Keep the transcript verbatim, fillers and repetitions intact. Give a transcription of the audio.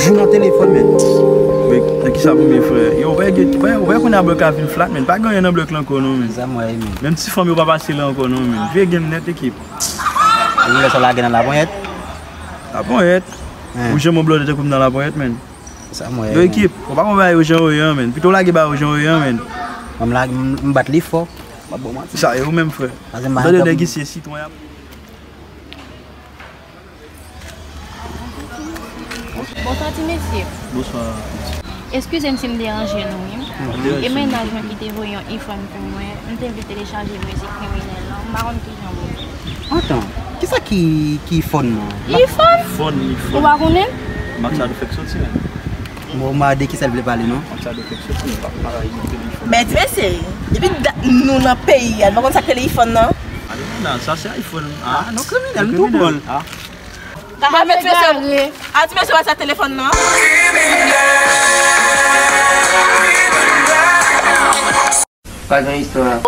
Jou nan telefòn, men. Men, nan ki sa pou men, frè? Yo, wè, gen, wè, wè, kounye a blòk la vin flat, men. Pa gen anyen nan blòk la ankò, non, men. Sa mwen, men. Menm ti fanm yo pa pase la ankò, non, men. Vye game nèt, ekip. Ou lè sa lage nan laponyèt? Laponyèt? Hein. Ou janm yon blòdè tankou m nan laponyèt, men. Sa mwen. Yo, ekip, ou pa konn bagay yo jan yo ye an, men. Pito w lage bagay yo jan yo ye an, men. Mwen, m lage, m, m bat li fò. M ap ba w manti. Sa, e ou menm, frè. Paske m pa tande nèg isi, e sitwon y ap. Bonswa, ti mesye. Bonswa. Eskize m si m deranje nou, wi. E mennaj mwen ki te voye yon iPhone pou mwen, m te vle telechaje mizik kriminèl lan, m pa konn kijan pou m fè. Antan, kisa ki, ki iPhone nan? iPhone? iPhone, iPhone. Ou pa konnen? Max Adou fèk soti, men. Bon, m a de kisa l vle pale, non? Max Adou fèk soti, men pa, pa, pa, men ti mesye, depi dat nou nan peyi a, nou pa konn sa k rele iPhone nan? Ale nan, sa se iPhone. Ah, non, kriminèl, m tou pran l. Ah. Ba, met mesye, a, ti mesye, wè sa telefòn nan. Pa gen istwa.